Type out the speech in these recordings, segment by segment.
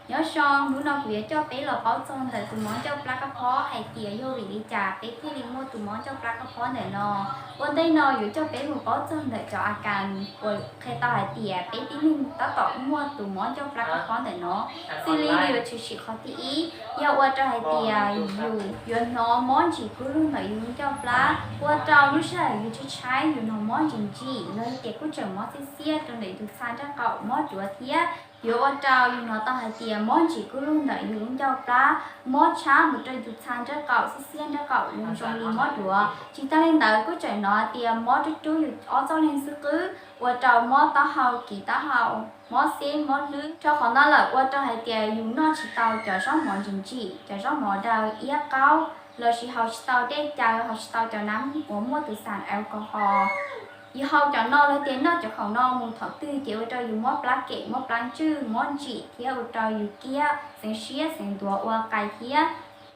Nyob zoo, hnub no kuv yuav coj peb los paub txog ntawm tus mob ncauj plab kab phob hais tias yog vim li cas peb thiaj li muaj tus mob ncauj plab kab phob ntawm no. Ua ntej no yuav coj peb mus paub txog ntawm cov a kas uas qhia tau hais tias peb tib neeg tab tom muaj tus mob ncauj plab kab phob ntawm no. Xws li yuav tshwm sim qhov thib ib, yog ua rau hais tias yus yuav hnov mob ntsim kub lug ntawm yus lub ncauj plab, ua rau lub sij hawm yus tshaib tshaib yus hnov mob ntsim ntsim los yog tias kuj tseem mob xiab xiab rau ntawm yus tus txha nraub qaum mob duav thiab. Yuav ua rau yus hnov tau hais tias mob ntsim kub lug ntawm yus lub ncauj plab, mob tshab mus rau yus tus txha nraub qaum, xiab xiab nraub qaum zoo li mob duav. Tsis tas li ntawd kuj tseem hnov tias mob rub rub yus ob txoj leeg xwb qwb, ua rau mob taub hau, kiv taub hau, mob xeb mob hlwb. Rau qhov no lawm ua rau hais tias yus noj tsis tau cov zaub mov ntsim ntsim, cov zaub mov daw iab qaub, lossis haus tsis tau dej caw, haus tsis tau cov nab uas muaj tus xam alcohol. Yus haus cov no los tias noj cov khoom no mus thaum twg ces ua rau yus mob plab kem, mob plab ntswj, mob ntsim thiab ua rau yus kiab, xeev siab xeev ntuav ua qais thiab.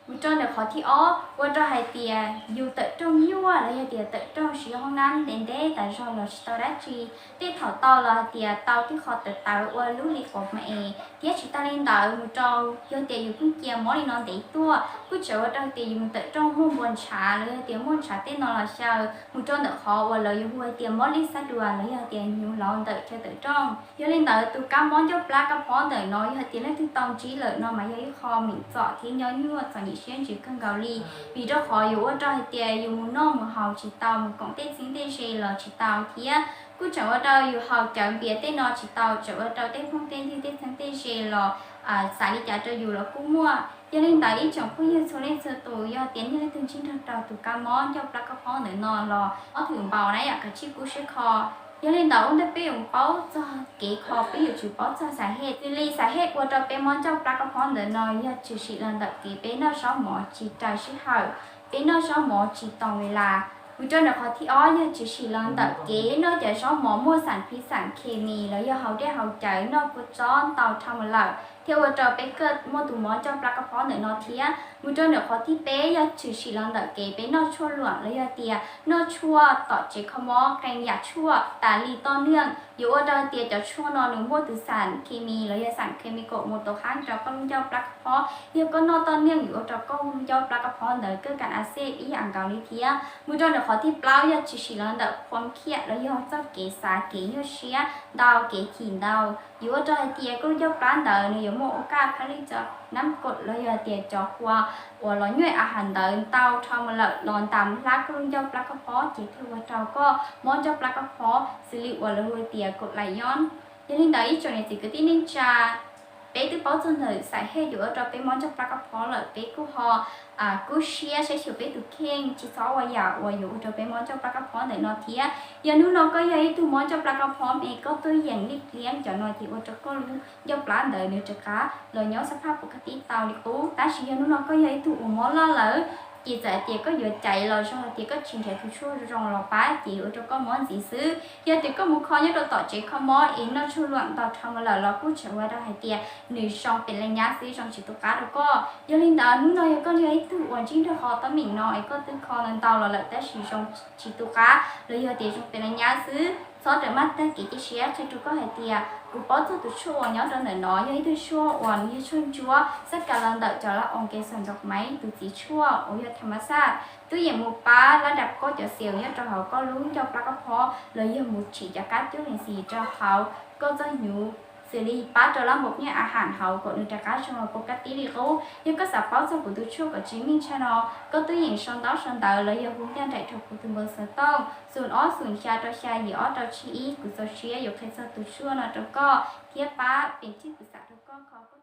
Mus rau ntawm qhov thib ob, ua rau hais tias yus tawm rooj nyuaj los yog tias tawm rooj siv hoob nab ntev ntev tas zog los tsis tau dab tsi. Tej thaum tau los hais tias tau tib qho tawv tawv ua lub li quav ma es. Thiab tsis tas li ntawd mus rau yog tias yus pheej cia mob li no ntev tuaj kuj tseem ua rau hais tias yus mus tawm rooj muaj npua ntshav los yog tias muaj ntshav tej no los xyaw, mus rau ntawm qhov uas lawv yuav hu hais tias mob lij xab duas los yog tias hnyuv hlauv ntawm chaw tawm rooj. Yog li ntawd tus kab mob ncauj plab kab phob ntawm no yog hais tias leej twg tau ntsib lawm no mas yog ib qho meem txom thiab nyob nyuaj txom nyem siab ntsws kawg nkaus li, vim rau qhov yuav ua rau hais tias yus mus noj mus haus tsis tau, mus koom tej txheeb tej ze los tsis tau thiab kuj tseem ua rau yus haus cawv npias tej no tsis tau, tseem ua rau tej phooj tej ywg tej txheeb tej ze los xav li cas rau yus los kuj muaj. Yog li ntawd ib tsoom phooj ywg txhua leej txhua tus, yog tias nej leej twg ntsib nrog rau tus kab mob ncauj plab kab phob ntawm no los ob thwm npaum na yom, kav tsij kub siab kho. Yog li ntawd ua ntej peb yuav paub txog kev kho peb yuav tsum paub txog xas hej. Xws li xas hej ua rau peb mob ncauj plab kab phob ntawm no yog tshwm sim los ntawm kev peb noj zaub mov tsis raws sij hawm, peb noj zaub mov tsis toos lis las. Mus rau ntawm qhov thib ob yog tshwm sim los ntawm kev noj cov zaub mov muaj xam phiv xam khes mis los yog haus dej haus cawv noj kua txob ntau dhau mus lawm thiaj ua rau peb kawj muaj tus mob ncauj plab kab phob ntawm no thiab. Mus rau ntawm qhov thib peb yog tshwm sim los ntawm kev peb noj tshuaj luam los yog tias noj tshuaj tom tsev kho mob qee yam tshuaj tas li toj neej, yuav ua rau hais tias cov tshuaj no nws muaj tus xam khes mis los yog xam khes mis kaum mus tau qhab rau koj lub ncauj plab kab phob. Yog koj noj toj neej yuav ua rau koj lub ncauj plab kab phob ntawd kawj kas a xej ib yam nkaus li thiab. Mus rau ntawm qhov thib plaub yog tshwm sim los ntawm qhuam khiam los yog txoj kev xav kev nyuaj siab ntau, kev chim ntau, yuav ua rau hais tias koj lub ncauj plab ntawd nws yuav muaj ua kaj phab lij cov nab kaum los yog tias cov hua uas los nyuaj a has ntawd ntau dhau mus lawm los ntas mus hlab koj lub ncauj plab kab phob ces thiaj ua rau koj mob ncauj plab kab phob xws li uas lawv hu tias kaum lais nyob. Yog li ntawd ib tsoom niam txiv kwv tij neej tsa, peb twb paub txog ntawm xas hej yuav ua rau peb mob ncauj plab kab phob lawm, peb kuj ho kub siab saib xyuas peb tus kheej tsis txhob ua yam uas yuav ua rau peb mob ncauj plab kab phob ntawm no thiab. Yog hnub no koj yog ib tug mob ncauj plab kab phob es koj tuaj yeem lij pliab cov no ces ua rau koj lub ncauj plab ntawd nws rov qab los nyob xab phaj pus kab tib tau li qub. Tab sis yog hnub no koj yog ib tug uas mob loj lawm ces txawm hais tias koj yuav caiv los zoo hais tias koj tsis nrhiav tus tshuaj zoo los pab ces yuav ua rau koj mob ntxiv xwb. Yog tias koj mus kho nyob rau tom tsev kho mob es noj tshuaj luam ntau dhau mus lawm los kuj tseem ua rau hais tias nws zoo pem laj nyab xwb, zoo tsis tu qab rau koj. Yog li ntawd hnub no yog koj yog ib tug uas ntsib nrog qhov teeb meem no es koj twb kho ntau los lawm tab sis zoo tsis tu qab los yog tias zoo pem laj nyab xwb, txhob rawm maj tag kev cia siab, qhia rau koj hais tias kuv paub txog tus tshuaj uas nyob rau ntawm no yog ib tug tshuaj uas nws yog tshuaj ntsuab xab kas los ntawm cov laj oo ke xas nrov maiv tus txiv tshuaj uas yog tham mas xaj, twb yeem mus pab lab dam koj cov xias nyob rau hauv koj lub ncauj plab kab phob los yog mus tsim cov kab cuab lees xis rau hauv koj txoj hnyuv, xws li pab rau lab npau pheej a has hauv kom nws rov qab zoo los pus kab tib li qub. Yog koj xav paub txog kuv tus tshuaj kom tsis meej tshaj no, koj twb yeem sau ntaub sau ntawv los yog hu ncaj nraim rau kuv tus npawb xov tooj xoom ob xoom xya rau xya yim ob rau tsib ib, kuv txaus siab yuav qhia txog tus tshuaj no rau koj thiab pab peem tsij kuv xam rau koj kho koj